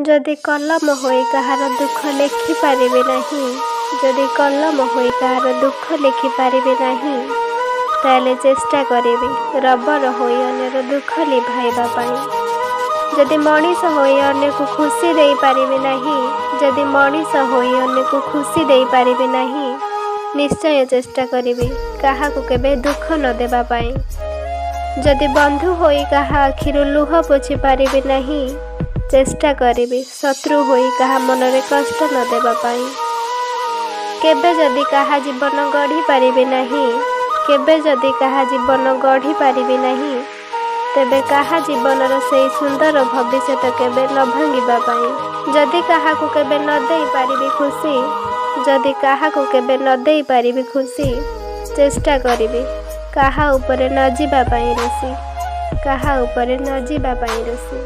ଯଦି କଲମ ହୋଇ କାହାର ଦୁଃଖ ଲେଖିପାରିବି ନାହିଁ, ଯଦି କଲମ ହୋଇ କାହାର ଦୁଃଖ ଲେଖିପାରିବି ନାହିଁ, ତାହେଲେ ଚେଷ୍ଟା କରିବି ରବର ହୋଇ ଅନ୍ୟର ଦୁଃଖ ଲିଭାଇବା ପାଇଁ। ଯଦି ମଣିଷ ହୋଇ ଅନ୍ୟକୁ ଖୁସି ଦେଇପାରିବି ନାହିଁ, ଯଦି ମଣିଷ ହୋଇ ଅନ୍ୟକୁ ଖୁସି ଦେଇପାରିବି ନାହିଁ, ନିଶ୍ଚୟ ଚେଷ୍ଟା କରିବି କାହାକୁ କେବେ ଦୁଃଖ ନ ଦେବା ପାଇଁ। ଯଦି ବନ୍ଧୁ ହୋଇ କାହା ଆଖିରୁ ଲୁହ ପୋଛି ପାରିବି ନାହିଁ, ଚେଷ୍ଟା କରିବି ଶତ୍ରୁ ହୋଇ କାହା ମନରେ କଷ୍ଟ ନ ଦେବା ପାଇଁ। କେବେ ଯଦି କାହା ଜୀବନ ଗଢ଼ି ପାରିବି ନାହିଁ, କେବେ ଯଦି କାହା ଜୀବନ ଗଢ଼ି ପାରିବି ନାହିଁ, ତେବେ କାହା ଜୀବନର ସେଇ ସୁନ୍ଦର ଭବିଷ୍ୟତ କେବେ ନ ଭାଙ୍ଗିବା ପାଇଁ। ଯଦି କାହାକୁ କେବେ ନ ଦେଇପାରିବି ଖୁସି, ଯଦି କାହାକୁ କେବେ ନ ଦେଇପାରିବି ଖୁସି, ଚେଷ୍ଟା କରିବି କାହା ଉପରେ ନ ଯିବା ପାଇଁ ରୁଷି, କାହା ଉପରେ ନ ଯିବା ପାଇଁ ରୁଷି।